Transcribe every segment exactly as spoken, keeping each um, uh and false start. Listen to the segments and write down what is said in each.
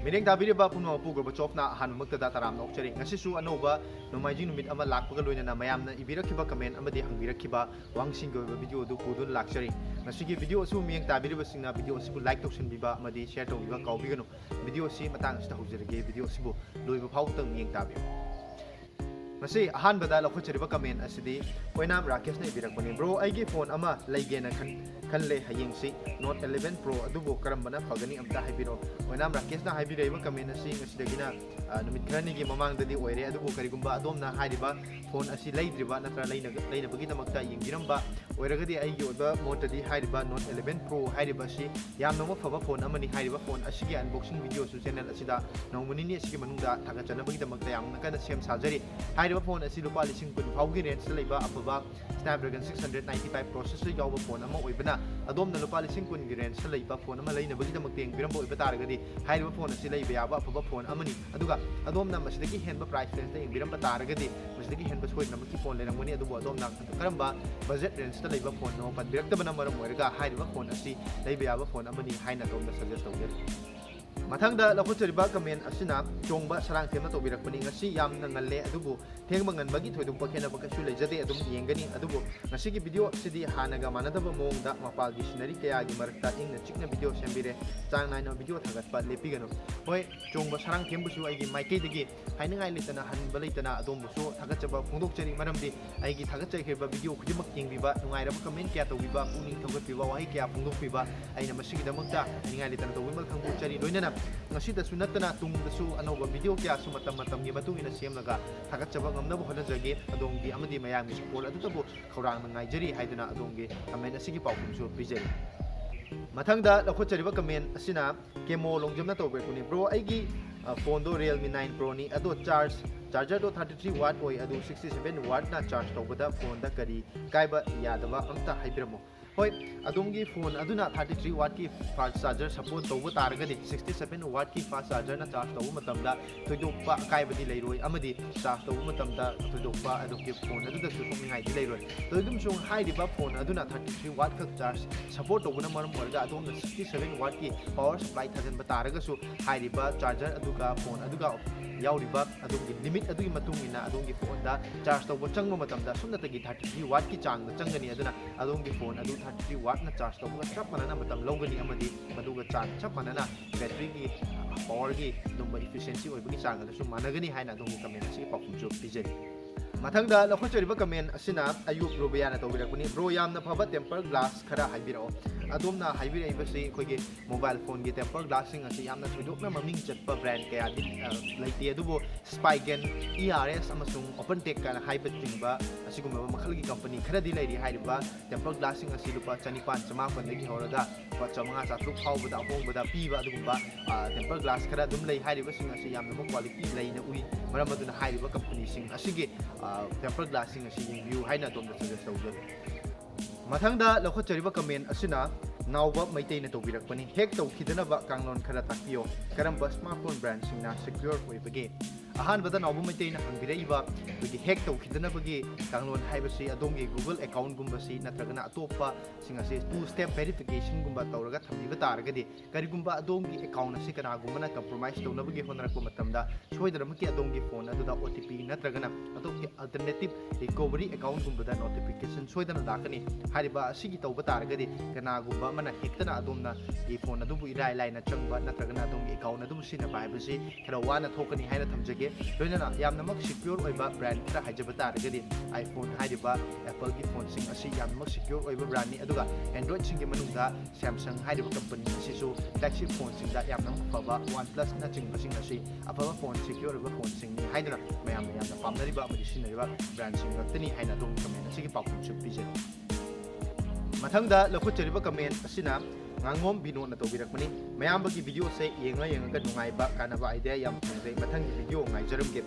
ꯃꯤꯠꯌꯦꯡ ꯇꯥꯕꯤꯔꯤꯕ ꯄꯨꯝꯅꯃꯛꯄꯨ ꯒꯣꯔꯕꯆꯣꯞꯅ ꯑꯍꯥꯟꯕꯃꯛꯇꯗ ꯇꯔꯥꯝꯅ ꯑꯣꯛꯆꯔꯤ꯫ ꯉꯁꯤꯁꯨ ꯑꯅꯧꯕ ꯅꯣꯡꯃꯥꯏꯖꯤꯡ ꯅꯨꯃꯤꯠ ꯑꯃ ꯂꯥꯛꯄꯒ ꯂꯣꯏꯅꯅ ꯃꯌꯥꯝꯅ ꯏꯕꯤꯔꯛꯈꯤꯕ comment ꯑꯃꯗꯤ ꯍꯪꯕꯤꯔꯛꯈꯤꯕ ꯋꯥꯍꯪꯁꯤꯡꯒꯤ ꯑꯣꯏꯕ video ꯑꯗꯨ ꯄꯨꯗꯨꯅ ꯂꯥꯛꯆꯔꯤ꯫ ꯉꯁꯤꯒꯤ video ꯑꯁꯤꯕꯨ ꯃꯤꯠꯌꯦꯡ ꯇꯥꯕꯤꯔꯤꯕꯁꯤꯡꯅ video ꯑꯁꯤꯕꯨ like ꯇꯧꯁꯤꯟꯕꯤꯕ ꯑꯃꯗꯤ share ꯇꯧꯕꯤꯕ ꯀꯥꯎꯕꯤꯒꯅꯨ꯫ Video ꯑꯁꯤ ꯃꯇꯥꯡ ꯑꯁꯤꯗ ꯍꯧꯖꯔꯒꯦ꯫ Video ꯑꯁꯤꯕꯨ ꯂꯣꯏꯕ ꯐꯥꯎꯕꯗ ꯃꯤꯠꯌꯦꯡ ꯇꯥꯕꯤꯌꯨ꯫ ꯉꯁꯤ ꯑꯍꯥꯟꯕꯗ ꯂꯧꯈꯠꯆꯔꯤꯕ comment ꯑꯁꯤꯗꯤ ꯑꯣꯏꯅꯥꯝ ꯔꯥꯀꯦꯁꯅ ꯏꯕꯤꯔꯛꯄꯅꯤ꯫ "Bro, ꯑꯩꯒꯤ phone ꯑꯃ ꯂꯩꯒꯦꯅ ꯈꯟ-, ꯈꯜꯂꯦ ꯍꯌꯦꯡꯁꯤ, Note eleven Pro, ꯑꯗꯨꯕꯨ ꯀꯔꯝꯕꯅ ꯐꯒꯅꯤ ꯑꯝꯇ ꯍꯥꯏꯕꯤꯔꯛꯑꯣ?" ꯑꯣꯏꯅꯥꯝ ꯔꯥꯀꯦꯁꯅ ꯍꯥꯏꯕꯤꯔꯛꯏꯕ comment ꯑꯁꯤ ꯉꯁꯤꯗꯒꯤꯅ, ꯑ, ꯅꯨꯃꯤꯠ ꯈꯔꯅꯤꯒꯤ ꯃꯃꯥꯡꯗꯗꯤ ꯑꯣꯏꯔꯦ꯫ ꯑꯗꯨꯕꯨ ꯀꯔꯤꯒꯨꯝꯕ ꯑꯗꯣꯝꯅ ꯍꯥꯏꯔꯤꯕ phone ꯑꯁꯤ ꯂꯩꯗ꯭ꯔꯤꯕ ꯅꯠꯇ꯭ꯔꯒ ꯂꯩꯅ-, ꯂꯩꯅꯕꯒꯤꯗꯃꯛꯇ ꯌꯦꯡꯕꯤꯔꯝꯕ ꯑꯣꯏꯔꯒꯗꯤ, ꯑꯩꯒꯤ ꯑꯣꯏꯕ ꯃꯣꯠꯇꯗꯤ ꯍꯥꯏꯔꯤꯕ Note eleven Pro ꯍꯥꯏꯔꯤꯕ ꯑꯁꯤ ꯌꯥꯝꯅꯃꯛ ꯐꯕ phone ꯑꯃꯅꯤ꯫ ꯍꯥꯏꯔꯤꯕ phone ꯑꯁꯤꯒꯤ unboxing videoꯁꯨ channel ꯑꯁꯤꯗ ꯅꯣꯡꯃ ꯅꯤꯅꯤ ꯑꯁꯤꯒꯤ ꯃꯅꯨꯡꯗ ꯊꯥꯒꯠꯆꯅꯕꯒꯤꯗꯃꯛꯇ ꯌꯥꯝꯅ ꯀꯟꯅ ꯁꯦꯝ ꯁꯥꯖꯔꯤ꯫ ꯍꯥꯏꯔꯤꯕ phone ꯑꯁꯤ ꯂꯨꯄꯥ ꯂꯤꯁꯤꯡ ꯀꯨꯟ ꯐꯥꯎꯒꯤ rangeꯇ ꯂꯩꯕ ꯑꯐꯕ Snapdragon six hundred ninety-five processor ꯌꯥꯎꯕ phone ꯑꯃ ꯑꯣꯏꯕꯅ, ꯑꯗꯣꯝꯅ ꯂꯨꯄꯥ ꯂꯤꯁꯤꯡ ꯀꯨꯟꯒꯤ rangeꯇ ꯂꯩꯕ phone ꯑꯃ ꯂꯩꯅꯕꯒꯤꯗꯃꯛꯇ ꯌꯦꯡꯕꯤꯔꯝꯕ ꯑꯣꯏꯕ ꯇꯥꯔꯒꯗꯤ, ꯍꯥꯏꯔꯤꯕ phone ꯑꯁꯤ ꯂꯩꯕ ꯌꯥꯕ ꯑꯐꯕ phone ꯑꯃꯅꯤ꯫ ꯑꯗꯨꯒ ꯑꯗꯣꯝꯅ ꯃꯁꯤꯗꯒꯤ ꯍꯦꯟꯕ price rangeꯇ ꯌꯦꯡꯕꯤꯔꯝꯕ ꯇꯥꯔꯒꯗꯤ, ꯃꯁꯤꯗꯒꯤ ꯍꯦꯟꯕ ꯁꯣꯏꯗꯅꯃꯛꯀꯤ phone ꯂꯩꯔꯝꯒꯅꯤ꯫ ꯑꯗꯨꯕꯨ ꯑꯗꯣꯝꯅ ꯀꯔꯝꯕ budget rangeꯇ ꯂꯩꯕ phoneꯅꯣ ꯄꯟꯕꯤꯔꯛꯇꯕꯅ ꯃꯔꯝ ꯑꯣꯏꯔꯒ, ꯍꯥꯏꯔꯤꯕ phone ꯑꯁꯤ ꯂꯩꯕ ꯌꯥꯕ phone ꯑꯃꯅꯤ ꯍꯥꯏꯅ ꯑꯗꯣꯝꯗ suggest ꯇꯧꯖꯔꯤ꯫ ꯃꯊꯪꯗ ꯂꯧꯈꯠꯆꯔꯤꯕ comment ꯑꯁꯤꯅ ꯆꯣꯡꯕ ꯁꯔꯥꯡꯊꯦꯝꯅ ꯇꯧꯕꯤꯔꯛꯄꯅꯤ꯫ "ꯉꯁꯤ ꯌꯥꯝꯅ ꯉꯜꯂꯦ, ꯑꯗꯨꯕꯨ ꯊꯦꯡꯕ ꯉꯟꯕꯒꯤ ꯊꯣꯏꯗꯣꯛꯄ ꯈꯦꯠꯅꯕ ꯀꯩꯁꯨ ꯂꯩꯖꯗꯦ, ꯑꯗꯨꯝ ꯌꯦꯡꯒꯅꯤ꯫ ꯑꯗꯨꯕꯨ ꯉꯁꯤꯒꯤ video ꯑꯁꯤꯗꯤ ꯍꯥꯟꯅꯒ ꯃꯥꯟꯅꯗꯕ ꯃꯑꯣꯡꯗ ꯃꯄꯥꯜꯒꯤ scenery ꯀꯌꯥꯒꯤ ꯃꯔꯛꯇ ꯏꯪꯅ ꯆꯤꯛꯅ video ꯁꯦꯝꯕꯤꯔꯦ꯫ ꯆꯥꯡ ꯅꯥꯏꯅ video ꯊꯥꯒꯠꯄ ꯂꯦꯞꯄꯤꯒꯅꯨ꯫" ꯍꯣꯏ, ꯆꯣꯡꯕ ꯁꯔꯥꯡꯊꯦꯝꯕꯨꯁꯨ ꯑꯩꯒꯤ ꯃꯥꯏꯀꯩꯗꯒꯤ ꯍꯥꯏꯅꯤꯡꯉꯥꯏ ꯂꯩꯇꯅ, ꯍꯟꯕ ꯂꯩꯇꯅ ꯑꯗꯣꯝꯕꯨꯁꯨ ꯊꯥꯒꯠꯆꯕ ꯐꯣꯡꯗꯣꯛꯆꯔꯤ꯫ ꯃꯔꯝꯗꯤ ꯑꯩꯒꯤ ꯊꯥꯒꯠꯆꯈꯤꯕ video ꯈꯨꯗꯤꯡꯃꯛ ꯌꯦꯡꯕꯤꯕ, ꯅꯨꯡꯉꯥꯏꯔꯕ comment ꯀꯌꯥ ꯇꯧꯕꯤꯕ, ꯄꯨꯛꯅꯤꯡ ꯊꯧꯒꯠꯄꯤꯕ, ꯋꯥꯍꯩ ꯀꯌꯥ ꯐꯣꯡꯗꯣꯛꯄꯤꯕ, ꯑꯩꯅ ꯃꯁꯤꯒꯤꯗꯃꯛꯇ ꯍꯥꯏꯅꯤꯡꯉꯥꯏ ꯂꯩꯇꯅ ꯇꯧꯕꯤꯃꯜ ꯈꯪꯗꯣꯛꯆꯔꯤ꯫ ꯂꯣꯏꯅꯅ ꯉꯁꯤꯗꯁꯨ ꯅꯠꯇꯅ ꯇꯨꯡꯗꯁꯨ ꯑꯅꯧꯕ video ꯀꯌꯥꯁꯨ ꯃꯇꯝ ꯃꯇꯝꯒꯤ ꯃꯇꯨꯡ ꯏꯟꯅ ꯁꯦꯝꯂꯒ ꯊꯥꯒꯠꯆꯕ ꯉꯝꯅꯕ ꯍꯣꯠꯅꯖꯒꯦ꯫ ꯑꯗꯣꯝꯒꯤ ꯑꯃꯗꯤ ꯃꯌꯥꯝꯒꯤ support ꯑꯗꯨꯇꯕꯨ ꯈꯧꯔꯥꯡꯅ ꯉꯥꯏꯖꯔꯤ ꯍꯥꯏꯗꯨꯅ ꯑꯗꯣꯝꯒꯤ comment ꯑꯁꯤꯒꯤ ꯄꯥꯎꯈꯨꯝꯁꯨ ꯄꯤꯖꯔꯤ꯫ ꯃꯊꯪꯗ ꯂꯧꯈꯠꯆꯔꯤꯕ comment ꯑꯁꯤꯅ ꯀꯦꯃꯣ ꯂꯣꯡꯖꯝꯅ ꯇꯧꯕꯤꯔꯛꯄꯅꯤ꯫ "Bro, ꯑꯩꯒꯤ, ꯑ, phoneꯗꯣ Realme nine Proꯅꯤ, ꯑꯗꯣ charge, chargerꯗꯣ thirty three watt ꯑꯣꯏ, ꯑꯗꯨ sixty seven wattꯅ charge ꯇꯧꯕꯗ phoneꯗ ꯀꯔꯤ ꯀꯥꯏꯕ ꯌꯥꯗꯕ ꯑꯝꯇ ꯍꯥꯏꯕꯤꯔꯝꯃꯣ?" ꯍꯣꯏ, ꯑꯗꯣꯝꯒꯤ ꯐꯣꯟ ꯑꯗꯨꯅ thirty three wattꯀꯤ fast charger support ꯇꯧꯕ ꯇꯥꯔꯒꯗꯤ, sixty seven wattꯀꯤ fast chargerꯅ charge ꯇꯧꯕ ꯃꯇꯝꯗ ꯊꯣꯏꯗꯣꯛꯄ ꯑꯀꯥꯏꯕꯗꯤ ꯂꯩꯔꯣꯏ, ꯑꯃꯗꯤ charge ꯇꯧꯕ ꯃꯇꯝꯗ ꯊꯣꯏꯗꯣꯛꯄ ꯑꯗꯣꯝꯒꯤ ꯐꯣꯟ ꯑꯗꯨꯗꯁꯨ ꯁꯣꯛꯅꯤꯡꯉꯥꯏꯗꯤ ꯂꯩꯔꯣꯏ꯫ ꯇꯧꯏꯒꯨꯝꯁꯨꯡ ꯍꯥꯏꯔꯤꯕ ꯐꯣꯟ ꯑꯗꯨꯅ thirty three watt ꯈꯛ charge support ꯇꯧꯕꯅ ꯃꯔꯝ ꯑꯣꯏꯔꯒ ꯑꯗꯣꯝꯅ sixty seven wattꯀꯤ power supply ꯊꯥꯖꯤꯟꯕ ꯇꯥꯔꯒꯁꯨ, ꯍꯥꯏꯔꯤꯕ charger ꯑꯗꯨꯒ ꯐꯣꯟ ꯑꯗꯨꯒ ꯌꯥꯎꯔꯤꯕ ꯑꯗꯣꯝꯒꯤ limit ꯑꯗꯨꯒꯤ ꯃꯇꯨꯡ ꯏꯟꯅ ꯑꯗꯣꯝꯒꯤ ꯐꯣꯟꯗ charge ꯇꯧꯕ ꯆꯪꯕ ꯃꯇꯝꯗ ꯁꯨꯞꯅꯇꯒꯤ thirty three wattꯀꯤ ꯆꯥꯡꯗ ꯆꯪꯒꯅꯤ꯫ ꯑꯗꯨꯅ ꯑꯗꯣꯝꯒꯤ ꯐꯣꯟ ꯑꯗꯨ thirty three wattꯅ charge ꯇꯧꯕꯒ ꯆꯞ ꯃꯥꯟꯅꯅ ꯃꯇꯝ ꯂꯧꯒꯅꯤ, ꯑꯃꯗꯤ ꯃꯗꯨꯒ ꯆꯥꯡ ꯆꯞ ꯃꯥꯟꯅꯅ batteryꯒꯤ powerꯒꯤ ꯑꯗꯨꯝꯕ efficiency ꯑꯣꯏꯕꯒꯤ ꯆꯥꯡ ꯑꯗꯨꯁꯨ ꯃꯥꯟꯅꯒꯅꯤ ꯍꯥꯏꯅ ꯑꯗꯣꯝꯒꯤ comment ꯑꯁꯤꯒꯤ ꯄꯥꯎꯈꯨꯝꯁꯨ ꯄꯤꯖꯔꯤ꯫ ꯃꯊꯪꯗ ꯂꯧꯈꯠꯆꯔꯤꯕ comment ꯑꯁꯤꯅ ꯑꯌꯨꯞ ꯔꯨꯕꯤꯌꯥꯅ ꯇꯧꯕꯤꯔꯛꯄꯅꯤ꯫ Bro, ꯌꯥꯝꯅ ꯐꯕ tempered glass ꯈꯔ ꯍꯥꯏꯕꯤꯔꯛꯑꯣ꯫ ꯑꯗꯣꯝꯅ ꯍꯥꯏꯕꯤꯔꯛꯏꯕꯁꯤ ꯑꯩꯈꯣꯏꯒꯤ mobile phoneꯒꯤ tempered glassꯁꯤꯡ ꯑꯁꯤ ꯌꯥꯝꯅ ꯊꯣꯏꯗꯣꯛꯅ ꯃꯃꯤꯡ ꯆꯠꯄ brand ꯀꯌꯥꯗꯤ, ꯑ, ꯂꯩꯇꯦ, ꯑꯗꯨꯕꯨ Spigen, E R S ꯑꯃꯁꯨꯡ OpenTek ꯀꯥꯏꯅ ꯍꯥꯏꯕꯆꯤꯡꯕ ꯑꯁꯤꯒꯨꯝꯂꯕ ꯃꯈꯜꯒꯤ company ꯈꯔꯗꯤ ꯂꯩꯔꯤ꯫ ꯍꯥꯏꯔꯤꯕ tempered glassꯁꯤꯡ ꯑꯁꯤ ꯂꯨꯄꯥ ꯆꯅꯤꯄꯥꯟ ꯆꯃꯥꯄꯟꯗꯒꯤ ꯍꯧꯔꯒ ꯂꯨꯄꯥ ꯆꯥꯃꯉꯥ ꯆꯥꯇ꯭ꯔꯨꯛ ꯐꯥꯎꯕꯗ ꯑꯍꯣꯡꯕꯗ ꯄꯤꯕ ꯑꯗꯨꯒꯨꯝꯕ, ꯑ, tempered glass ꯈꯔ ꯑꯗꯨꯝ ꯂꯩ꯫ ꯍꯥꯏꯔꯤꯕꯁꯤꯡ ꯑꯁꯤ ꯌꯥꯝꯅꯃꯛ quality ꯂꯩꯅ ꯎꯏ꯫ ꯃꯔꯝ ꯑꯗꯨꯅ ꯍꯥꯏꯔꯤꯕ companyꯁꯤꯡ ꯑꯁꯤꯒꯤ, ꯑ, tempered glassꯁꯤꯡ ꯑꯁꯤ ꯌꯦꯡꯕꯤꯌꯨ ꯍꯥꯏꯅ ꯑꯗꯣꯝꯗ suggest ꯇꯧꯖꯔꯤ꯫ ꯃꯊꯪꯗ ꯂꯧꯈꯠꯆꯔꯤꯕ comment ꯑꯁꯤꯅ ꯅꯥꯎꯕ ꯃꯩꯇꯩꯅ ꯇꯧꯕꯤꯔꯛꯄꯅꯤ꯫ Hack ꯇꯧꯈꯤꯗꯅꯕ ꯀꯥꯡꯂꯣꯟ ꯈꯔ ꯇꯥꯛꯄꯤꯌꯣ꯫ ꯀꯔꯝꯕ smartphone brandꯁꯤꯡꯅ secure ꯑꯣꯏꯕꯒꯦ? ꯑꯍꯥꯟꯕꯗ ꯅꯥꯎꯕ ꯃꯩꯇꯩꯅ ꯍꯪꯕꯤꯔꯛꯏꯕ ꯑꯩꯈꯣꯏꯒꯤ hack ꯇꯧꯈꯤꯗꯅꯕꯒꯤ ꯀꯥꯡꯂꯣꯟ ꯍꯥꯏꯕꯁꯤ ꯑꯗꯣꯝꯒꯤ Google accountꯒꯨꯝꯕꯁꯤ ꯅꯠꯇ꯭ꯔꯒꯅ ꯑꯇꯣꯞꯄꯁꯤꯡ ꯑꯁꯤ two step verificationꯒꯨꯝꯕ ꯇꯧꯔꯒ ꯊꯝꯕꯤꯕ ꯇꯥꯔꯒꯗꯤ, ꯀꯔꯤꯒꯨꯝꯕ ꯑꯗꯣꯝꯒꯤ account ꯑꯁꯤ ꯀꯅꯥꯒꯨꯝꯕꯅ compromise ꯇꯧꯅꯕꯒꯤ ꯍꯣꯠꯅꯔꯛꯄ ꯃꯇꯝꯗ ꯁꯣꯏꯗꯅꯃꯛꯀꯤ ꯑꯗꯣꯝꯒꯤ ꯐꯣꯟ ꯑꯗꯨꯗ O T P ꯅꯠꯇ꯭ꯔꯒꯅ ꯑꯗꯣꯝꯒꯤ alternative recovery accountꯒꯨꯝꯕꯗ notification ꯁꯣꯏꯗꯅ ꯂꯥꯛꯀꯅꯤ꯫ ꯍꯥꯏꯔꯤꯕ ꯑꯁꯤꯒꯤ ꯇꯧꯕ ꯇꯥꯔꯒꯗꯤ ꯀꯅꯥꯒꯨꯝꯕ ꯑꯃꯅ ꯍꯦꯛꯇꯅ ꯑꯗꯣꯝꯅ ꯒꯤ ꯐꯣꯟ ꯑꯗꯨꯕꯨ ꯏꯔꯥꯏ ꯂꯥꯏꯅ ꯆꯪꯕ ꯅꯠꯇ꯭ꯔꯒꯅ ꯑꯗꯣꯝꯒꯤ account ꯑꯗꯨꯕꯨ ꯁꯤꯖꯤꯟꯅꯕ ꯍꯥꯏꯕꯁꯤ ꯈꯔ ꯋꯥꯅ ꯊꯣꯛꯀꯅꯤ ꯍꯥꯏꯅ ꯊꯝꯖꯒꯦ꯫ ꯂꯣꯏꯅꯅ ꯌꯥꯝꯅꯃꯛ secure ꯑꯣꯏꯕ brand ꯈꯔ ꯍꯥꯏꯖꯕ ꯇꯥꯔꯒꯗꯤ iPhone ꯍꯥꯏꯔꯤꯕ Appleꯒꯤ ꯐꯣꯟꯁꯤꯡ ꯑꯁꯤ ꯌꯥꯝꯅꯃꯛ secure ꯑꯣꯏꯕ brandꯅꯤ꯫ ꯑꯗꯨꯒ Androidꯁꯤꯡꯒꯤ ꯃꯅꯨꯡꯗ Samsung ꯍꯥꯏꯔꯤꯕ company ꯑꯁꯤꯁꯨ flagship ꯐꯣꯟꯁꯤꯡꯗ ꯌꯥꯝꯅꯃꯛ ꯐꯕ, OnePlusꯅꯆꯤꯡꯕꯁꯤꯡ ꯑꯁꯤ ꯑꯐꯕ ꯐꯣꯟ, secure ꯑꯣꯏꯕ ꯐꯣꯟꯁꯤꯡꯅꯤ ꯍꯥꯏꯗꯨꯅ ꯃꯌꯥꯝꯅ ꯌꯥꯝꯅ ꯄꯥꯝꯅꯔꯤꯕ ꯑꯃꯗꯤ ꯁꯤꯖꯤꯟꯅꯔꯤꯕ brandꯁꯤꯡ ꯉꯥꯛꯇꯅꯤ ꯍꯥꯏꯅ ꯑꯗꯣꯝꯒꯤ comment ꯑꯁꯤꯒꯤ ꯄꯥꯎꯈꯨꯝꯁꯨ ꯄꯤꯖꯔꯤ꯫ ꯃꯊꯪꯗ ꯂꯧꯈꯠꯆꯔꯤꯕ comment ꯑꯁꯤꯅ ꯉꯥꯉꯣꯝ ꯕꯤꯅꯣꯗꯅ ꯇꯧꯕꯤꯔꯛꯄꯅꯤ꯫ ꯃꯌꯥꯝꯕꯒꯤ video ꯁꯦ ꯌꯦꯡꯉ ꯌꯦꯡꯉꯒ ꯅꯨꯡꯉꯥꯏꯕ, ꯀꯥꯟꯅꯕ idea ꯌꯥꯝ ꯐꯪꯖꯩ꯫ ꯃꯊꯪꯒꯤ video ꯉꯥꯏꯖꯔꯝꯒꯦ꯫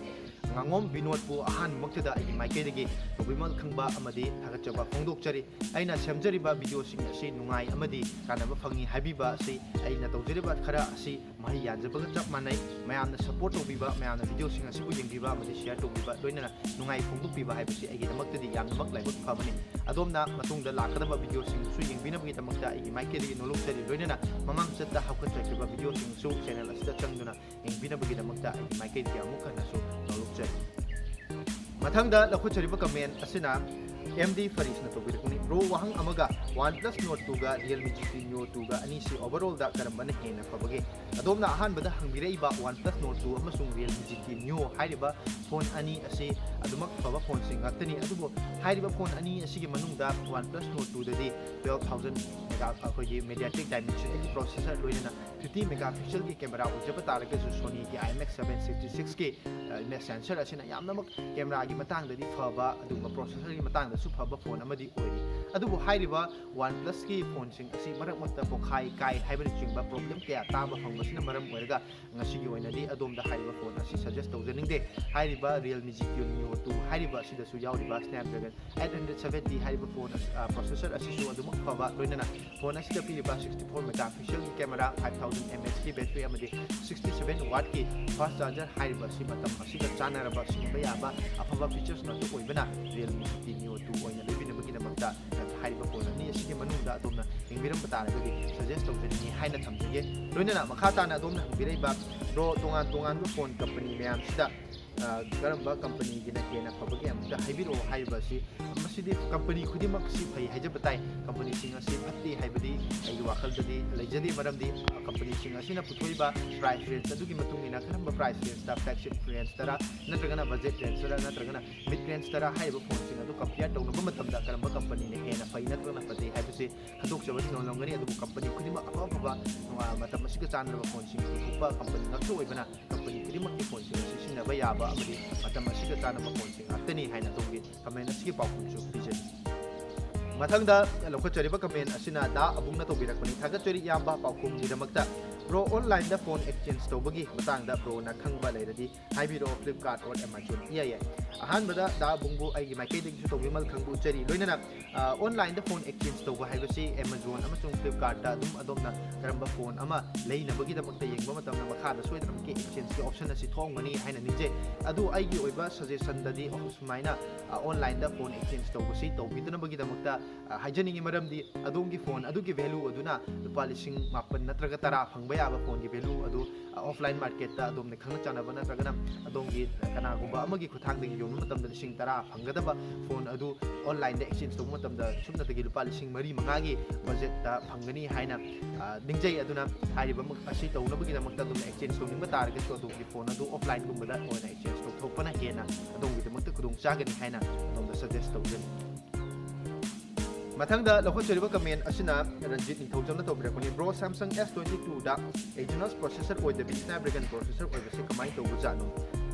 ꯉꯥꯉꯣꯝ ꯕꯤꯅꯣꯗꯄꯨ ꯑꯍꯥꯟꯕꯃꯛꯇꯗ ꯑꯩꯒꯤ ꯃꯥꯏꯀꯩꯗꯒꯤ ꯇꯧꯕꯤꯃꯜ ꯈꯪꯕ ꯑꯃꯗꯤ ꯊꯥꯒꯠꯆꯕ ꯐꯣꯡꯗꯣꯛꯆꯔꯤ꯫ ꯑꯩꯅ ꯁꯦꯝꯖꯔꯤꯕ video ꯁꯤꯡ ꯑꯁꯤ ꯅꯨꯡꯉꯥꯏ ꯑꯃꯗꯤ ꯀꯥꯟꯅꯕ ꯐꯪꯏ ꯍꯥꯏꯕꯤꯕ ꯑꯁꯤ ꯑꯩꯅ ꯇꯧꯖꯔꯤꯕ ꯈꯔ ꯑꯁꯤ ꯃꯍꯩ ꯌꯥꯟꯖꯕꯒ ꯆꯞ ꯃꯥꯟꯅꯩ꯫ ꯃꯌꯥꯝꯅ support ꯇꯧꯕꯤꯕ, ꯃꯌꯥꯝꯅ video ꯁꯤꯡ ꯑꯁꯤꯕꯨ ꯌꯦꯡꯕꯤꯕ ꯑꯃꯗꯤ share ꯇꯧꯕꯤꯕ, ꯂꯣꯏꯅꯅ ꯅꯨꯡꯉꯥꯏ ꯐꯣꯡꯗꯣꯛꯄꯤꯕ ꯍꯥꯏꯕꯁꯤ ꯑꯩꯒꯤꯗꯃꯛꯇꯗꯤ ꯌꯥꯝꯅꯃꯛ ꯂꯥꯏꯕꯛ ꯐꯕꯅꯤ꯫ ꯑꯗꯣꯝꯅ ꯃꯇꯨꯡꯗ ꯂꯥꯛꯀꯗꯕ video ꯁꯤꯡꯁꯨ ꯌꯦꯡꯕꯤꯅꯕꯒꯤꯗꯃꯛꯇ ꯑꯩꯒꯤ ꯃꯥꯏꯀꯩꯗꯒꯤ ꯅꯣꯂꯨꯛꯆꯔꯤ꯫ ꯂꯣꯏꯅꯅ ꯃꯃꯥꯡ ꯆꯠꯇ ꯍꯧꯒꯠꯆꯈꯤꯕ video ꯁꯤꯡꯁꯨ channel ꯑꯁꯤꯗ ꯆꯪꯗꯨꯅ ꯌꯦꯡꯕꯤꯅꯕꯒꯤꯗꯃꯛꯇ ꯑꯩꯒꯤ ꯃꯥꯏꯀꯩꯗꯒꯤ ꯑꯃꯨꯛ ꯍꯟꯅꯁꯨ ꯅꯣꯂꯨꯛꯆꯔꯤ꯫ ꯃꯊꯪꯗ ꯂꯧꯈꯠꯆꯔꯤꯕ comment ꯑꯁꯤꯅ M D ꯐꯔꯤꯁꯅ ꯇꯧꯕꯤꯔꯛꯄꯅꯤ꯫ Bro, ꯋꯥꯍꯪ ꯑꯃꯒ, OnePlus Nord two ꯒ Realme G T Neo two ꯒ ꯑꯅꯤꯁꯤ overall ꯗ ꯀꯔꯝꯕꯅ ꯍꯦꯟꯅ ꯐꯕꯒꯦ? ꯑꯗꯣꯝꯅ ꯑꯍꯥꯟꯕꯗ ꯍꯪꯕꯤꯔꯛꯏꯕ OnePlus Nord two ꯑꯃꯁꯨꯡ Realme G T Neo ꯍꯥꯏꯔꯤꯕ phone ꯑꯅꯤ ꯑꯁꯤ ꯑꯗꯨꯃꯛ ꯐꯕ phone ꯁꯤꯡ ꯉꯥꯛꯇꯅꯤ꯫ ꯑꯗꯨꯕꯨ ꯍꯥꯏꯔꯤꯕ phone ꯑꯅꯤ ꯑꯁꯤꯒꯤ ꯃꯅꯨꯡꯗ OnePlus Nord two ꯗꯗꯤ twelve thousand mega, ꯑꯩꯈꯣꯏꯒꯤ Mediatek Dimensity processor, ꯂꯣꯏꯅꯅ fifty megapixel ꯒꯤ camera ꯑꯣꯏꯖꯕ ꯇꯥꯔꯒꯁꯨ, Sony ꯒꯤ IMX seven sixty-six ꯀꯤ, ꯑ, image sensor ꯑꯁꯤꯅ ꯌꯥꯝꯅꯃꯛ camera ꯒꯤ ꯃꯇꯥꯡꯗꯗꯤ ꯐꯕ, ꯑꯗꯨꯒꯨꯝꯕ processor ꯒꯤ ꯃꯇꯥꯡꯗꯁꯨ ꯐꯕ phone ꯑꯃꯗꯤ ꯑꯣꯏꯔꯤ꯫ ꯑꯗꯨꯕꯨ ꯍꯥꯏꯔꯤꯕ OnePlus ꯀꯤ phone ꯁꯤꯡ ꯑꯁꯤ ꯃꯔꯛ ꯃꯔꯛꯇ ꯄꯣꯈꯥꯏ ꯀꯥꯏ ꯍꯥꯏꯕꯅꯆꯤꯡꯕ problem ꯀꯌꯥ ꯇꯥꯕ ꯐꯪꯕꯁꯤꯅ ꯃꯔꯝ ꯑꯣꯏꯔꯒ, ꯉꯁꯤꯒꯤ ꯑꯣꯏꯅꯗꯤ ꯑꯗꯣꯝꯗ ꯍꯥꯏꯔꯤꯕ phone ꯑꯁꯤ suggest ꯇꯧꯖꯅꯤꯡꯗꯦ꯫ ꯍꯥꯏꯔꯤꯕ Realme G T Neo two ꯍꯥꯏꯔꯤꯕ ꯑꯁꯤꯗꯁꯨ ꯌꯥꯎꯔꯤꯕ Snapdragon eight hundred seventy ꯍꯥꯏꯔꯤꯕ phone ꯑꯁ-, ꯑ, processor ꯑꯁꯤꯁꯨ ꯑꯗꯨꯃꯛ ꯐꯕ, ꯂꯣꯏꯅꯅ phone ꯑꯁꯤꯗ ꯄꯤꯔꯤꯕ sixty-four megapixel ꯒꯤ camera, five thousand mAh ꯀꯤ battery ꯑꯃꯗꯤ sixty-seven watt ꯀꯤ fast charger ꯍꯥꯏꯔꯤꯕ ꯑꯁꯤ ꯃꯇꯝ ꯑꯁꯤꯒ ꯆꯥꯟꯅꯔꯕ, ꯁꯤꯖꯤꯟꯅꯕ ꯌꯥꯕ ꯑꯐꯕ features ꯉꯥꯛꯇ ꯑꯣꯏꯕꯅ, Realme G T Neo two ꯑꯣꯏꯅ ꯂꯩꯕꯤꯅꯕꯒꯤꯗꯃꯛꯇ ꯍꯥꯏꯔꯤꯕ phone ꯑꯅꯤ ꯑꯁꯤꯒꯤ ꯃꯅꯨꯡꯗ ꯑꯗꯣꯝꯅ ꯌꯦꯡꯕꯤꯔꯝꯕ ꯇꯥꯔꯒꯗꯤ suggest ꯇꯧꯖꯅꯤꯡꯉꯤ ꯍꯥꯏꯅ ꯊꯝꯖꯒꯦ꯫ ꯂꯣꯏꯅꯅ ꯃꯈꯥ ꯇꯥꯅ ꯑꯗꯣꯝꯅ ꯍꯪꯕꯤꯔꯛꯏꯕ, "Bro, ꯇꯣꯉꯥꯟ ꯇꯣꯉꯥꯟꯕ phone company ꯃꯌꯥꯝꯁꯤꯗ, ꯑ, ꯀꯔꯝꯕ company ꯒꯤꯅ ꯍꯦꯟꯅ ꯐꯕꯒꯦ ꯑꯃꯨꯛꯇ ꯍꯥꯏꯕꯤꯔꯛꯑꯣ" ꯍꯥꯏꯔꯤꯕ ꯑꯁꯤ, ꯃꯁꯤꯗꯤ company ꯈꯨꯗꯤꯡꯃꯛꯁꯤ ꯐꯩ ꯍꯥꯏꯖꯕ ꯇꯥꯏ꯫ Company ꯁꯤꯡ ꯑꯁꯤ ꯐꯠꯇꯦ ꯍꯥꯏꯕꯗꯤ ꯑꯩꯒꯤ ꯋꯥꯈꯜꯗꯗꯤ ꯂꯩꯖꯗꯦ, ꯃꯔꯝꯗꯤ, ꯑ, company ꯁꯤꯡ ꯑꯁꯤꯅ ꯄꯨꯊꯣꯛꯏꯕ price range ꯑꯗꯨꯒꯤ ꯃꯇꯨꯡ ꯏꯟꯅ ꯀꯔꯝꯕ price range ꯇ, flagship range ꯇꯔꯥ, ꯅꯠꯇ꯭ꯔꯒꯅ budget range ꯇꯔꯥ, ꯅꯠꯇ꯭ꯔꯒꯅ mid range ꯇꯔꯥ ꯍꯥꯏꯔꯤꯕ phone ꯁꯤꯡ ꯑꯗꯨ compare ꯇꯧꯅꯕ ꯃꯇꯝꯗ ꯀꯔꯝꯕ company ꯅ ꯍꯦꯟꯅ ꯐꯩ ꯅꯠꯇ꯭ꯔꯒꯅ ꯐꯠꯇꯦ ꯍꯥꯏꯕꯁꯤ ꯈꯟꯗꯣꯛꯆꯕꯗꯤ ꯉꯝꯂꯝꯒꯅꯤ꯫ ꯑꯗꯨꯕꯨ company ꯈꯨꯗꯤꯡꯃꯛ ꯑꯐ ꯑꯐꯕ, ꯑ, ꯃꯇꯝ ꯑꯁꯤꯒ ꯆꯥꯟꯅꯔꯕ phone ꯁꯤꯡ ꯄꯨꯊꯣꯛꯄ company ꯉꯥꯛꯇ ꯑꯣꯏꯕꯅ, company ꯈꯨꯗꯤꯡꯃꯛꯀꯤ phone ꯁꯤꯡ ꯑꯁꯤ ꯁꯤꯖꯤꯟꯅꯕ ꯌꯥꯕ ꯑꯃꯗꯤ ꯃꯇꯝ ꯑꯁꯤꯒ ꯆꯥꯟꯅꯕ phone ꯁꯤꯡ ꯉꯥꯛꯇꯅꯤ ꯍꯥꯏꯅ ꯑꯗꯣꯝꯒꯤ comment ꯑꯁꯤꯒꯤ ꯄꯥꯎꯈꯨꯝꯁꯨ ꯄꯤꯖꯔꯤ꯫ ꯃꯊꯪꯗ ꯂꯧꯈꯠꯆꯔꯤꯕ comment ꯑꯁꯤꯅ ꯗꯥ ꯑꯕꯨꯡꯅ ꯇꯧꯕꯤꯔꯛꯄꯅꯤ꯫ ꯊꯥꯒꯠꯆꯔꯤ ꯏꯌꯥꯝꯕ ꯄꯥꯎꯈꯨꯝꯒꯤꯗꯃꯛꯇ꯫ Bro, online ꯗ phone exchange ꯇꯧꯕꯒꯤ ꯃꯇꯥꯡꯗ bro ꯅ ꯈꯪꯕ ꯂꯩꯔꯗꯤ ꯍꯥꯏꯕꯤꯔꯛꯑꯣ, Flipkart or Amazon꯫ ꯌꯥꯏ, ꯌꯥꯏ꯫ ꯑꯍꯥꯟꯕꯗ ꯗꯥ ꯑꯕꯨꯡꯕꯨ ꯑꯩꯒꯤ ꯃꯥꯏꯀꯩꯗꯒꯤꯁꯨ ꯇꯧꯕꯤꯃꯜ ꯈꯪꯕ ꯎꯠꯆꯔꯤ꯫ ꯂꯣꯏꯅꯅ, ꯑ, online ꯗ phone exchange ꯇꯧꯕ ꯍꯥꯏꯕꯁꯤ Amazon ꯑꯃꯁꯨꯡ Flipkart ꯇ ꯑꯗꯨꯝ ꯑꯗꯣꯝꯅ ꯀꯔꯝꯕ phone ꯑꯃ ꯂꯩꯅꯕꯒꯤꯗꯃꯛꯇ ꯌꯦꯡꯕ ꯃꯇꯝꯗ ꯃꯈꯥꯗ ꯁꯣꯏꯗꯅꯃꯛꯀꯤ exchange ꯀꯤ option ꯑꯁꯤ ꯊꯣꯛꯑꯝꯒꯅꯤ ꯍꯥꯏꯅ ꯅꯤꯡꯖꯩ꯫ ꯑꯗꯨ ꯑꯩꯒꯤ ꯑꯣꯏꯕ suggestion ꯗꯗꯤ ꯁꯨꯃꯥꯏꯅ, ꯑ, online ꯗ phone exchange ꯇꯧꯕꯁꯤ ꯇꯧꯕꯤꯗꯅꯕꯒꯤꯗꯃꯛꯇ, ꯑ, ꯍꯥꯏꯖꯅꯤꯡꯉꯤ, ꯃꯔꯝꯗꯤ ꯑꯗꯣꯝꯒꯤ phone ꯑꯗꯨꯒꯤ value ꯑꯗꯨꯅ ꯂꯨꯄꯥ ꯂꯤꯁꯤꯡ ꯃꯥꯄꯟ ꯅꯠꯇ꯭ꯔꯒ ꯇꯔꯥ ꯐꯪꯕ ꯌꯥꯕ phone ꯒꯤ value ꯑꯗꯨ, ꯑ, offline market ꯇ ꯑꯗꯣꯝꯅ ꯈꯪꯅ ꯆꯥꯟꯅꯕ ꯅꯠꯇ꯭ꯔꯒꯅ ꯑꯗꯣꯝꯒꯤ ꯀꯅꯥꯒꯨꯝꯕ ꯑꯃꯒꯤ ꯈꯨꯠꯊꯥꯡꯗꯒꯤ ꯌꯣꯟꯕ ꯃꯇꯝꯗ ꯂꯤꯁꯤꯡ ꯇꯔꯥ ꯐꯪꯒꯗꯕ phone ꯑꯗꯨ online ꯗ exchange ꯇꯧꯕ ꯃꯇꯝꯗ ꯁꯨꯞꯅꯇꯒꯤ ꯂꯨꯄꯥ ꯂꯤꯁꯤꯡ ꯃꯔꯤ ꯃꯉꯥꯒꯤ budget ꯇ ꯐꯪꯒꯅꯤ ꯍꯥꯏꯅ, ꯑ, ꯅꯤꯡꯖꯩ꯫ ꯑꯗꯨꯅ ꯍꯥꯏꯔꯤꯕ ꯑꯁꯤ ꯇꯧꯅꯕꯒꯤꯗꯃꯛꯇ ꯑꯗꯣꯝꯅ exchange ꯇꯧꯅꯤꯡꯕ ꯇꯥꯔꯒꯁꯨ ꯑꯗꯣꯝꯒꯤ phone ꯑꯗꯨ offline ꯒꯨꯝꯕꯗ ꯑꯣꯏꯅ exchange ꯇꯧꯊꯣꯛꯄꯅ ꯍꯦꯟꯅ ꯑꯗꯣꯝꯒꯤꯗꯃꯛꯇ ꯈꯨꯗꯣꯡ ꯆꯥꯒꯅꯤ ꯍꯥꯏꯅ ꯑꯗꯣꯝꯗ suggest ꯇꯧꯖꯔꯤ꯫ ꯃꯊꯪꯗ ꯂꯧꯈꯠꯆꯔꯤꯕ comment ꯑꯁꯤꯅ Ranjit ꯅꯤꯡꯊꯧꯖꯝꯅ ꯇꯧꯕꯤꯔꯛꯄꯅꯤ꯫ Bro, Samsung S twenty two ꯗ Exynos processor ꯑꯣꯏꯗꯕꯤ Snapdragon processor ꯑꯣꯏꯕꯁꯤ ꯀꯃꯥꯏꯅ ꯇꯧꯕꯖꯥꯠꯅꯣ?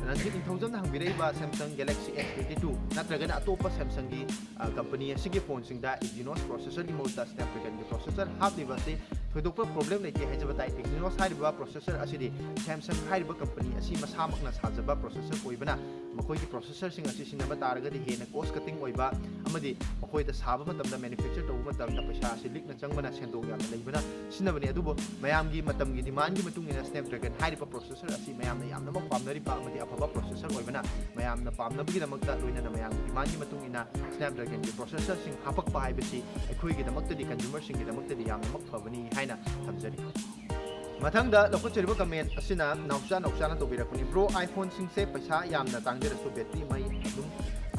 Ranjit ꯅꯤꯡꯊꯧꯖꯝꯅ ꯍꯪꯕꯤꯔꯛꯏꯕ Samsung Galaxy S twenty two ꯅꯠꯇ꯭ꯔꯒꯅ ꯑꯇꯣꯞꯄ Samsung ꯒꯤ, ꯑ, company ꯑꯁꯤꯒꯤ phone ꯁꯤꯡꯗ Exynos processor ꯒꯤ ꯃꯍꯨꯠꯇ Snapdragon ꯒꯤ processor ꯍꯥꯞꯂꯤꯕ ꯑꯁꯤ ꯊꯣꯏꯗꯣꯛꯄ problem ꯂꯩꯇꯦ ꯍꯥꯏꯖꯕ ꯇꯥꯏ꯫ Exynos ꯍꯥꯏꯔꯤꯕ processor ꯑꯁꯤꯗꯤ Samsung ꯍꯥꯏꯔꯤꯕ company ꯑꯁꯤ ꯃꯁꯥꯃꯛꯅ ꯁꯥꯖꯕ processor ꯑꯣꯏꯕꯅ ꯃꯈꯣꯏꯒꯤ processor ꯁꯤꯡ ꯑꯁꯤ ꯁꯤꯖꯤꯟꯅꯕ ꯇꯥꯔꯒꯗꯤ ꯍꯦꯟꯅ cost cutting ꯑꯣꯏꯕ ꯑꯃꯗꯤ ꯃꯈꯣꯏꯗ ꯁꯥꯕ ꯃꯇꯝꯗ, manufacture ꯇꯧꯕ ꯃꯇꯝꯗ ꯄꯩꯁꯥ ꯑꯁꯤ ꯂꯤꯛꯅ ꯆꯪꯕꯅ ꯁꯦꯟꯗꯣꯡ ꯌꯥꯝꯅ ꯂꯩꯕꯅ ꯁꯤꯖꯤꯟꯅꯕꯅꯤ꯫ ꯑꯗꯨꯕꯨ ꯃꯌꯥꯝꯒꯤ ꯃꯇꯝꯒꯤ demand ꯒꯤ ꯃꯇꯨꯡ ꯏꯟꯅ Snapdragon ꯍꯥꯏꯔꯤꯕ processor ꯑꯁꯤ ꯃꯌꯥꯝꯅ ꯌꯥꯝꯅꯃꯛ ꯄꯥꯝꯅꯔꯤꯕ ꯑꯃꯗꯤ ꯑꯐꯕ processor ꯑꯣꯏꯕꯅ ꯃꯌꯥꯝꯅ ꯄꯥꯝꯅꯕꯒꯤꯗꯃꯛꯇ ꯂꯣꯏꯅꯅ ꯃꯌꯥꯝꯒꯤ demand ꯒꯤ ꯃꯇꯨꯡ ꯏꯟꯅ Snapdragon ꯒꯤ processor ꯁꯤꯡ ꯍꯥꯄꯛꯄ ꯍꯥꯏꯕꯁꯤ ꯑꯩꯈꯣꯏꯒꯤꯗꯃꯛꯇꯗꯤ, consumer ꯁꯤꯡꯒꯤꯗꯃꯛꯇꯗꯤ ꯌꯥꯝꯅꯃꯛ ꯐꯕꯅꯤ ꯍꯥꯏꯅ ꯊꯝꯖꯔꯤ꯫ ꯃꯊꯪꯗ ꯂꯧꯈꯠꯆꯔꯤꯕ comment ꯑꯁꯤꯅ ꯅꯥꯎꯆꯥ ꯅꯥꯎꯆꯥꯅ ꯇꯧꯕꯤꯔꯛꯄꯅꯤ꯫ Bro, iPhone ꯁꯤꯡꯁꯦ ꯄꯩꯁꯥ ꯌꯥꯝꯅ ꯇꯥꯡꯖꯔꯁꯨ battery ꯃꯩ ꯑꯗꯨꯝ,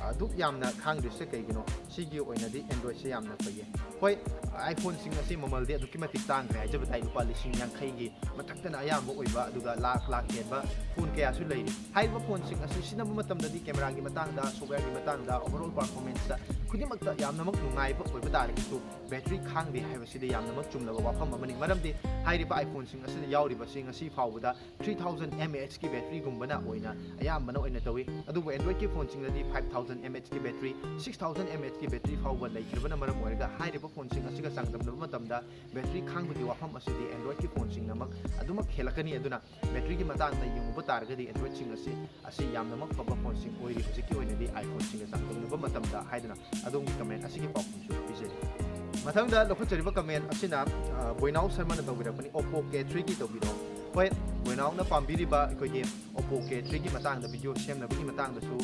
ꯑꯗꯨꯛ ꯌꯥꯝꯅ ꯈꯥꯡꯗ꯭ꯔꯤꯁꯦ ꯀꯩꯒꯤꯅꯣ? ꯁꯤꯒꯤ ꯑꯣꯏꯅꯗꯤ Android ꯁꯦ ꯌꯥꯝꯅ ꯐꯩꯌꯦ꯫ ꯍꯣꯏ, iPhoneꯁꯤꯡ ꯑꯁꯤ ꯃꯃꯜꯗꯤ ꯑꯗꯨꯛꯀꯤ ꯃꯇꯤꯛ ꯇꯥꯡꯈ꯭ꯔꯦ ꯍꯥꯏꯖꯕ ꯇꯥꯏ, ꯂꯨꯄꯥ ꯂꯤꯁꯤꯡ ꯌꯥꯡꯈꯩꯒꯤ ꯃꯊꯛꯇꯅ ꯑꯌꯥꯝꯕ ꯑꯣꯏꯕ, ꯑꯗꯨꯒ ꯂꯥꯛ ꯂꯥꯛ ꯍꯦꯟꯕ ꯐꯣꯟ ꯀꯌꯥꯁꯨ ꯂꯩꯔꯤ꯫ ꯍꯥꯏꯔꯤꯕ ꯐꯣꯟꯁꯤꯡ ꯑꯁꯤ ꯁꯤꯖꯤꯟꯅꯕ ꯃꯇꯝꯗꯗꯤ ꯀꯦꯃꯦꯔꯥꯒꯤ ꯃꯇꯥꯡꯗ, ꯁꯣꯐꯋꯦꯌꯔꯒꯤ ꯃꯇꯥꯡꯗ, ꯑꯣꯚꯔꯑꯣꯜ ꯄꯔꯐꯣꯔꯃꯦꯟꯁꯇ ꯈꯨꯗꯤꯡꯃꯛꯇ ꯌꯥꯝꯅꯃꯛ ꯅꯨꯡꯉꯥꯏꯕ ꯑꯣꯏꯕ ꯇꯥꯔꯒꯁꯨ, ꯕꯦꯇ꯭ꯔꯤ ꯈꯥꯡꯗꯦ ꯍꯥꯏꯕꯁꯤꯗꯤ ꯌꯥꯝꯅꯃꯛ ꯆꯨꯝꯂꯕ ꯋꯥꯐꯝ ꯑꯃꯅꯤ꯫ ꯃꯔꯝꯗꯤ ꯍꯥꯏꯔꯤꯕ iPhoneꯁꯤꯡ ꯑꯁꯤꯗ ꯌꯥꯎꯔꯤꯕꯁꯤ ꯉꯁꯤ ꯐꯥꯎꯕꯗ three thousand mAhꯀꯤ ꯕꯦꯇ꯭ꯔꯤꯒꯨꯝꯕꯅ ꯑꯣꯏꯅ ꯑꯌꯥꯝꯕꯅ ꯑꯣꯏꯅ ꯇꯧꯏ꯫ ꯑꯗꯨꯕꯨ Androidꯀꯤ ꯐꯣꯟꯁꯤꯡꯗꯗꯤ five thousand mAhꯀꯤ ꯕꯦꯇ꯭ꯔꯤ, six thousand mAhꯀꯤ ꯕꯦꯇ꯭ꯔꯤ ꯐꯥꯎꯕ ꯂꯩꯈ꯭ꯔꯕꯅ ꯃꯔꯝ ꯑꯣꯏꯔꯒ, ꯍꯥꯏꯔꯤꯕ ꯐꯣꯟꯁꯤꯡ ꯑꯁꯤꯒ ꯆꯥꯡꯗꯝꯅꯕ ꯃꯇꯝꯗ ꯕꯦꯇ꯭ꯔꯤ ꯈꯥꯡꯕꯒꯤ ꯋꯥꯐꯝ ꯑꯁꯤꯗꯤ Androidꯀꯤ ꯐꯣꯟꯁꯤꯡꯅꯃꯛ ꯑꯗꯨꯃꯛ ꯍꯦꯜꯂꯛꯀꯅꯤ꯫ ꯑꯗꯨꯅ ꯕꯦꯇ꯭ꯔꯤꯒꯤ ꯃꯇꯥꯡꯗ ꯌꯦꯡꯉꯨꯕ ꯇꯥꯔꯒꯗꯤ Androidꯁꯤꯡ ꯑꯁꯤ, ꯑꯁꯤ ꯌꯥꯝꯅꯃꯛ ꯐꯕ ꯐꯣꯟꯁꯤꯡ ꯑꯣꯏꯔꯤ ꯍꯧꯖꯤꯛꯀꯤ ꯑꯣꯏꯅꯗꯤ iPhoneꯁꯤꯡꯒ ꯆꯥꯡꯗꯝꯅꯕ ꯃꯇꯝꯗ ꯍꯥꯏꯗꯨꯅ ꯑꯗꯣꯝꯒꯤ comment ꯑꯁꯤꯒꯤ ꯄꯥꯎꯈꯨꯝꯁꯨ ꯄꯤꯖꯔꯤ꯫ ꯃꯊꯪꯗ ꯂꯧꯈꯠꯆꯔꯤꯕ comment ꯑꯁꯤꯅ, ꯑ, ꯕꯣꯏꯅꯥꯎ ꯁꯔꯃꯅ ꯇꯧꯕꯤꯔꯛꯄꯅꯤ, Oppo K threeꯒꯤ ꯇꯧꯕꯤꯔꯛꯑꯣ꯫ ꯍꯣꯏ, ꯕꯣꯏꯅꯥꯎꯅ ꯄꯥꯝꯕꯤꯔꯤꯕ ꯑꯩꯈꯣꯏꯒꯤ Oppo K threeꯒꯤ ꯃꯇꯥꯡꯗ video ꯁꯦꯝꯅꯕꯒꯤ ꯃꯇꯥꯡꯗꯁꯨ,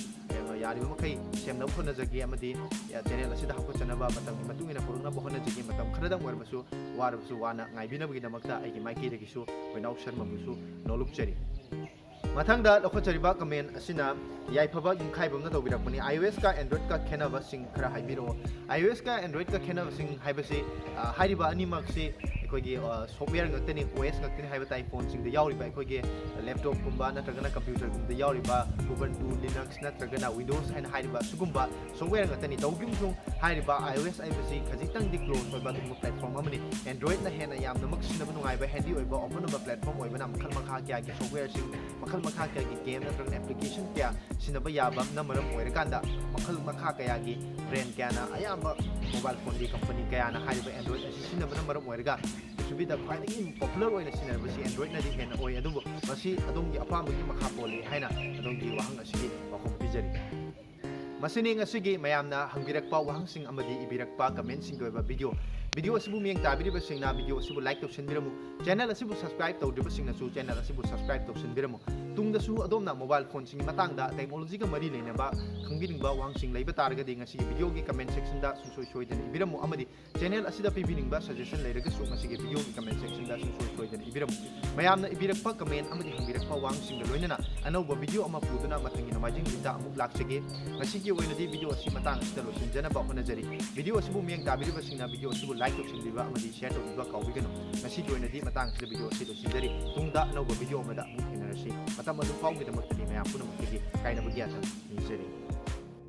ꯑ, ꯌꯥꯔꯤꯕ ꯃꯈꯩ ꯁꯦꯝꯅꯕ ꯍꯣꯠꯅꯖꯒꯦ ꯑꯃꯗꯤ, ꯑ, channel ꯑꯁꯤꯗ ꯍꯧꯒꯠꯆꯅꯕ ꯃꯇꯝꯒꯤ ꯃꯇꯨꯡ ꯏꯟꯅ ꯄꯨꯔꯛꯅꯕ ꯍꯣꯠꯅꯖꯒꯦ꯫ ꯃꯇꯝ ꯈꯔꯗꯪ ꯑꯣꯏꯔꯕꯁꯨ, ꯋꯥꯔꯕꯁꯨ ꯋꯥꯅ ꯉꯥꯏꯕꯤꯅꯕꯒꯤꯗꯃꯛꯇ ꯑꯩꯒꯤ ꯃꯥꯏꯀꯩꯗꯒꯤꯁꯨ ꯕꯣꯏꯅꯥꯎ ꯁꯔꯃꯕꯨꯁꯨ ꯅꯣꯂꯨꯛꯆꯔꯤ꯫ ꯃꯊꯪꯗ ꯂꯧꯈꯠꯆꯔꯤꯕ comment ꯑꯁꯤꯅ ꯌꯥꯏꯐꯕ ꯌꯨꯝꯈꯥꯏꯕꯝꯅ ꯇꯧꯕꯤꯔꯛꯄꯅꯤ, iOSꯀ Androidꯀ ꯈꯦꯠꯅꯕꯁꯤꯡ ꯈꯔ ꯍꯥꯏꯕꯤꯔꯛꯑꯣ꯫ iOSꯀ Androidꯀ ꯈꯦꯠꯅꯕꯁꯤꯡ ꯍꯥꯏꯕꯁꯤ, ꯑ, ꯍꯥꯏꯔꯤꯕ ꯑꯅꯤꯃꯛꯁꯤ ꯑꯩꯈꯣꯏꯒꯤ, ꯑ, software ꯉꯥꯛꯇꯅꯤ, OS ꯉꯥꯛꯇꯅꯤ ꯍꯥꯏꯕ ꯇꯥꯏ꯫ ꯐꯣꯟꯁꯤꯡꯗ ꯌꯥꯎꯔꯤꯕ ꯑꯩꯈꯣꯏꯒꯤ laptopꯀꯨꯝꯕ ꯅꯠꯇ꯭ꯔꯒꯅ computerꯒꯨꯝꯕꯗ ꯌꯥꯎꯔꯤꯕ Ubuntu Linux ꯅꯠꯇ꯭ꯔꯒꯅ Windows ꯍꯥꯏꯅ ꯍꯥꯏꯔꯤꯕ ꯁꯤꯒꯨꯝꯕ software ꯉꯥꯛꯇꯅꯤ꯫ ꯇꯧꯕꯒꯤ ꯑꯃꯁꯨꯡ ꯍꯥꯏꯔꯤꯕ iOS ꯍꯥꯏꯕꯁꯤ ꯈꯖꯤꯛꯇꯪꯗꯤ close ꯑꯣꯏꯕ ꯑꯗꯨꯒꯨꯝꯕ platform ꯑꯃꯅꯤ꯫ Androidꯅ ꯍꯦꯟꯅ ꯌꯥꯝꯅꯃꯛ ꯁꯤꯖꯤꯟꯅꯕ ꯅꯨꯡꯉꯥꯏꯕ, handy ꯑꯣꯏꯕ, open ꯑꯣꯏꯕ platform ꯑꯣꯏꯕꯅ ꯃꯈꯜ ꯃꯈꯥ ꯀꯌꯥꯒꯤ softwareꯁꯤꯡ, ꯃꯈꯜ ꯃꯈꯥ ꯀꯌꯥꯒꯤ game ꯅꯠꯇ꯭ꯔꯒꯅ application ꯀꯌꯥ ꯁꯤꯖꯤꯟꯅꯕ ꯌꯥꯕꯅ ꯃꯔꯝ ꯑꯣꯏꯔꯀꯥꯟꯗ ꯃꯈꯜ ꯃꯈꯥ ꯀꯌꯥꯒꯤ brand ꯀꯌꯥꯅ, ꯑꯌꯥꯝꯕ mobile phoneꯒꯤ company ꯀꯌꯥꯅ ꯍꯥꯏꯔꯤꯕ Android ꯑꯁꯤ ꯁꯤꯖꯤꯟꯅꯕꯅ ꯃꯔꯝ ꯑꯣꯏꯔꯒ ꯄ꯭ꯔꯤꯊꯤꯕꯤꯗ ꯈ꯭ꯋꯥꯏꯗꯒꯤ popular ꯑꯣꯏꯅ ꯁꯤꯖꯤꯟꯅꯔꯕꯁꯤ Androidꯅꯗꯤ ꯍꯦꯟꯅ ꯑꯣꯏ꯫ ꯑꯗꯨꯕꯨ ꯃꯁꯤ ꯑꯗꯣꯝꯒꯤ ꯑꯄꯥꯝꯕꯒꯤ ꯃꯈꯥ ꯄꯣꯜꯂꯤ ꯍꯥꯏꯅ ꯑꯗꯣꯝꯒꯤ ꯋꯥꯍꯪ ꯑꯁꯤꯒꯤ ꯄꯥꯎꯈꯨꯝ ꯄꯤꯖꯔꯤ꯫ ꯃꯁꯤꯅꯤ ꯉꯁꯤꯒꯤ ꯃꯌꯥꯝꯅ ꯍꯪꯕꯤꯔꯛꯄ ꯋꯥꯍꯪꯁꯤꯡ ꯑꯃꯗꯤ ꯏꯕꯤꯔꯛꯄ commentꯁꯤꯡꯒꯤ ꯑꯣꯏꯕ video꯫ Video ꯑꯁꯤꯕꯨ ꯃꯤꯠꯌꯦꯡ ꯇꯥꯕꯤꯔꯤꯕꯁꯤꯡꯅ video ꯑꯁꯤꯕꯨ like ꯇꯧꯁꯤꯟꯕꯤꯔꯝꯃꯨ꯫ Channel ꯑꯁꯤꯕꯨ subscribe ꯇꯧꯗ꯭ꯔꯤꯕꯁꯤꯡꯅꯁꯨ channel ꯑꯁꯤꯕꯨ subscribe ꯇꯧꯁꯤꯟꯕꯤꯔꯝꯃꯨ꯫ ꯇꯨꯡꯗꯁꯨ ꯑꯗꯣꯝꯅ mobile phoneꯁꯤꯡꯒꯤ ꯃꯇꯥꯡꯗ, technologyꯒ ꯃꯔꯤ ꯂꯩꯅꯕ ꯈꯪꯕꯤꯅꯤꯡꯕ ꯋꯥꯍꯪꯁꯤꯡ ꯂꯩꯕ ꯇꯥꯔꯒꯗꯤ ꯉꯁꯤꯒꯤ videoꯒꯤ comment sectionꯗ ꯁꯨꯡꯁꯣꯏ ꯁꯣꯏꯗꯅ ꯏꯕꯤꯔꯝꯃꯨ ꯑꯃꯗꯤ channel ꯑꯁꯤꯗ ꯄꯤꯕꯤꯅꯤꯡꯕ suggestion ꯂꯩꯔꯒꯁꯨ ꯃꯁꯤꯒꯤ videoꯒꯤ comment sectionꯗ ꯁꯨꯡꯁꯣꯏ ꯁꯣꯏꯗꯅ ꯏꯕꯤꯔꯝꯃꯨ꯫ ꯃꯌꯥꯝꯅ ꯏꯕꯤꯔꯛꯄ comment ꯑꯃꯗꯤ ꯍꯪꯕꯤꯔꯛꯄ ꯋꯥꯍꯪꯁꯤꯡꯒ ꯂꯣꯏꯅꯅ ꯑꯅꯧꯕ video ꯑꯃ ꯄꯨꯗꯨꯅ ꯃꯊꯪꯒꯤ ꯅꯣꯡꯃꯥꯏꯖꯤꯡ ꯅꯨꯃꯤꯠꯇ ꯑꯃꯨꯛ ꯂꯥꯛꯆꯒꯦ꯫ ꯉꯁꯤꯒꯤ ꯑꯣꯏꯅꯗꯤ video ꯑꯁꯤ ꯃꯇꯥꯡ ꯑꯁꯤꯗ ꯂꯣꯏꯁꯤꯟꯖꯅꯕ ꯍꯣꯠꯅꯖꯔꯤ꯫ Video ꯑꯁꯤꯕꯨ ꯃꯤꯠꯌꯦꯡ ꯇꯥꯕꯤꯔꯤꯕꯁꯤꯡꯅ video ꯑꯁꯤꯕꯨ like ꯇꯧꯁꯤꯟꯕꯤꯕ ꯑꯃꯗꯤ share ꯇꯧꯕꯤꯕ ꯀꯥꯎꯕꯤꯒꯅꯨ꯫ ꯉꯁꯤꯒꯤ ꯑꯣꯏꯅꯗꯤ ꯃꯇꯥꯡꯁꯤꯗ video ꯑꯁꯤ ꯂꯣꯏꯁꯤꯟꯖꯔꯤ꯫ ꯇꯨꯡꯗ ꯑꯅꯧꯕ video ꯑꯃꯗ ꯑꯃꯨꯛ ꯊꯦꯡꯅꯔꯁꯤ꯫ ꯃꯇꯝ ꯑꯗꯨ ꯐꯥꯎꯒꯤꯗꯃꯛꯇꯗꯤ ꯃꯌꯥꯝ ꯄꯨꯝꯅꯃꯛꯇꯒꯤ ꯀꯥꯏꯅꯕ ꯒ꯭ꯌꯥꯟ ꯅꯤꯖꯔꯤ꯫